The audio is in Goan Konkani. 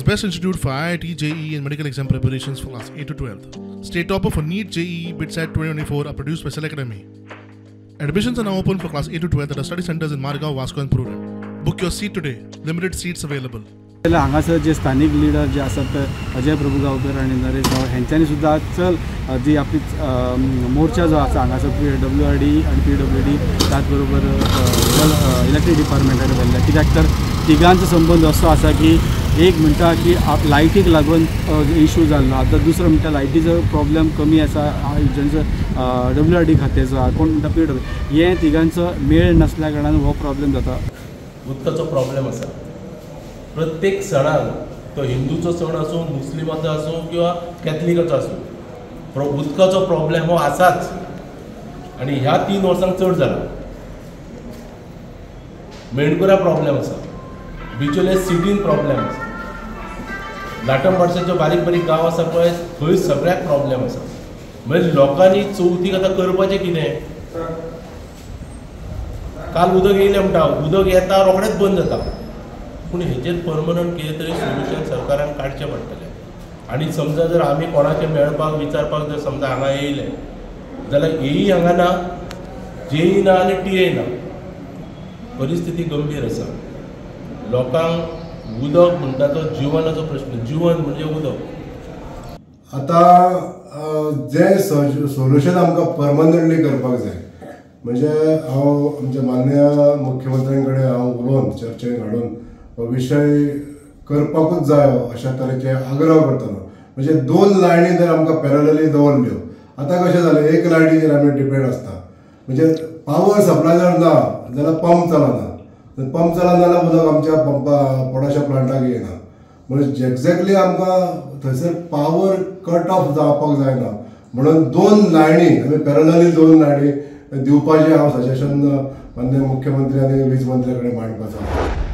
best institute for IIT, JEE and medical exam preparations for class 8 to 12. State topper for NEET, JEE, BITSAT 2024 are produced by Cell Academy. Admissions are now open for class 8 to 12 at our study centers in Margao, Vasco and Purem. Book your seat today. Limited seats available. हांगासर जे स्थानीक लिडर जे आसात ते अजय प्रभू गांवकर आनी नरेश गांव हेंच्यांनी सुद्दां चल जी आपली मोर्चा जो आसा हांगासर पी डब्ल्यू आर डी आनी पी डब्ल्यू डी, त्याच बरोबर इलेक्ट्रीक डिपार्टमेंटान व्हेल्ल्या. कित्याक तर तिगांचो संबंद असो आसा की एक म्हणटा की लायटीक लागून इशू जाल्लो, आतां दुसरो म्हणटा लायटीचो प्रॉब्लेम कमी आसा जेंचो डब्ल्यू आर डी खात्याचो, कोण म्हणटा पी डब्ल्यू. हे तिगांचो मेळ नासल्या कारणान हो प्रॉब्लेम जाता. उदकाचो प्रॉब्लेम आसा प्रत्येक सणाक, तो हिंदूचो सण आसूं, मुस्लिमाचो आसूं किंवा कॅथलिकाचो आसूं, उदकाचो प्रॉब्लेम हो आसाच आनी ह्या 3 वर्सांक चड जाला. मेणकुरा प्रॉब्लेम आसा, बिचोले सिटीन प्रॉब्लेम आसा, लाटंबार्शाच्यो बारीक बारीक गांव आसा पळय थंय सगळ्याक प्रॉब्लेम आसा. म्हणजे लोकांनी चवथीक आतां करपाचें कितें? काल उदक येयलें म्हणटा, उदक येता रोखडेंच बंद जाता. पूण हेचेर परमनंट कितें तरी सोल्युशन सरकारान काडचें पडटलें. आनी समजा जर आमी कोणाचें मेळपाक विचारपाक जर समजा हांगा येयले जाल्यार एई हांगा ना, जेई ना आनी टीए ना. परिस्थिती गंभीर आसा. लोकांक उदक म्हणटा तो जिवनाचो प्रश्न, जिवन म्हणजे उदक. आतां जें सोल्युशन आमकां परमनंटली करपाक जाय, म्हणजे हांव आमच्या माननीय मुख्यमंत्र्यां कडेन हांव उलोवन चर्चेक हाडून विशय करपाकूच जाय अशा तरेचे आग्रह करतलो. म्हणजे 2 लायनी जर आमकां पॅरलली दवरल्यो, आतां कशें जालें एक लायनीचेर आमी डिपेंड आसता. म्हणजे पावर सप्लाय जर ना जाल्यार पंप चलना, पंप चलना जाल्यार उदक आमच्या पंपा पोटाच्या प्लांटाक येना. म्हणजे एक्झॅक्टली आमकां थंयसर पावर कट ऑफ जावपाक जायना म्हणून 2 लायनी आमी पॅरलली 2 लायनी दिवपाचें हांव सजेशन माननीय मुख्यमंत्री आनी वीज मंत्र्या कडेन मांडपाचो.